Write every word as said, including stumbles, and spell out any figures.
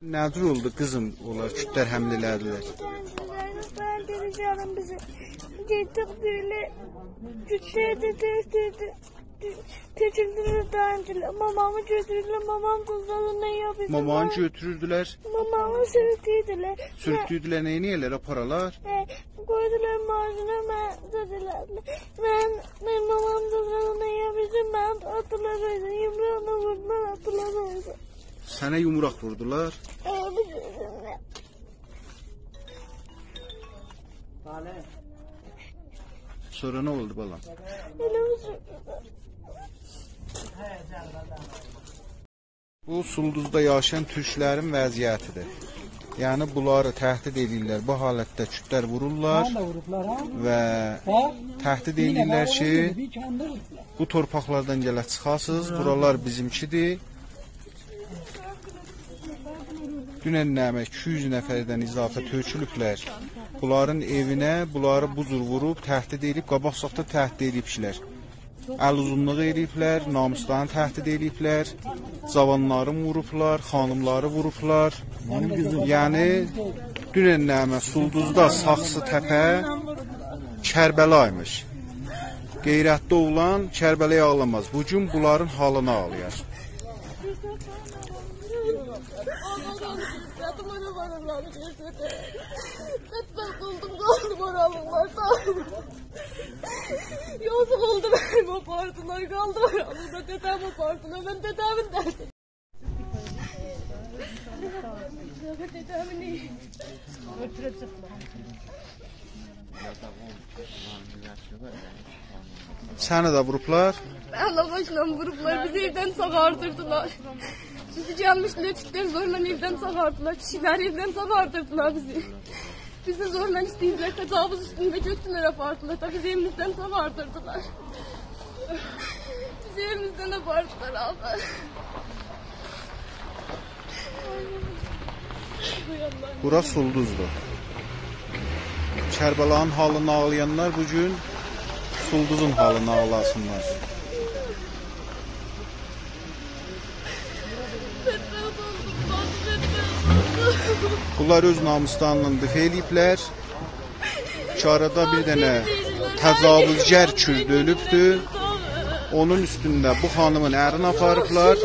نه جور اولدو قیزیم، اونلار کوردلر حمله ائله‌دیلر؟ بن دئدی گلین بیزی. گئتدیک بئله. کوردلر ده تک دئدی. تؤکولدولر داییم گیله. مامامی گؤتوروردولر، مامام دوزلادی، نه یاپیردی؟ مامانی گؤتوروردولر. مامامی سورتوردولر. سورتوردولر، نه ائدیرلر، آپارالار؟ هه، قویدولار ماشینا، منی دئدیلر. من، من مامام دوزلادی، نه یاپیردی؟ منی آتدیلار اؤیدن، یومروغلا ووردولار، آتدیلار اؤیدن. سنه یومروق ووردولار؟ هه، بو گؤزومله. سونرا نه اولدو، بالام؟ ائله بو گؤزومله. بو سولدوزدا یاشایان تورکلرین وضعیتیدیر. یعنی، بونلاری تهدید ائدیرلر. بو حالتده کوردلر وورورلار منی ده ووروبلار، ها؟ و باخ، تهدید ائدیرلر کی، بیر کندی ووروبلار. بو تورپاقلاردان گرک چیخاسینیز، بورالار بیزیمکیدیر. دونن نمنه ایکی یوز نفردن اضافه تؤکولوبلر بونلارین ائوینه، بونلاری بو جور ووروب، تهدید ائدیب، قاباق ساختا تهدید ائدیبلر. ال اوزونلوغو ائله‌ییبلر، ناموسلارینی تهدید ائله‌ییبلر، جاوانلاری ووروبلار، خانیملاری ووروبلار. یعنی، دونن نمنه سولدوزدا ساخسی تپه کربلایمیش. غیرتلی اوغلان کربلایی آغلاماز. بو گون بونلارین حالینی آغلایار. بدبخت اولدوم، قالدیم اورالیقلاردا. یازیق اولدو، منی آپاردیلار، قالدیم اورالیقدا، دده‌می آپاردیلار، من دده‌مین دردی. دده‌مین سنی ده ووروبلار؟ الله باشینا ووروبلار، بیزی ائودن چیخاردیردیلار. بیزی گلمیشدیلر، کوردلر زورلا ائودن چیخاردیلار، کیشیلری ائودن چیخاردیردیلار بیزی. بیزی زورلا ایسته‌ییردیلر، تجاوز اوستونده گؤتوردولر، آپاردیلار دا، بیزی ائویمیزدن چیخاردیردیلار. بیزی ائویمیزدن آپاردیلار، آبی. بورا سولدوزدور. کربلانین حالینی آغلایانلار بو گون سولدوزون حالینی آغلاسینلار. بونلار اؤز ناموسلاریندان دفاع ائله‌ییبلر. کی، آرادا بیر دنه تجاوزگر کورد اؤلوبدو. اونون اوستونده بو خانیمین ارینی آپاریبلار.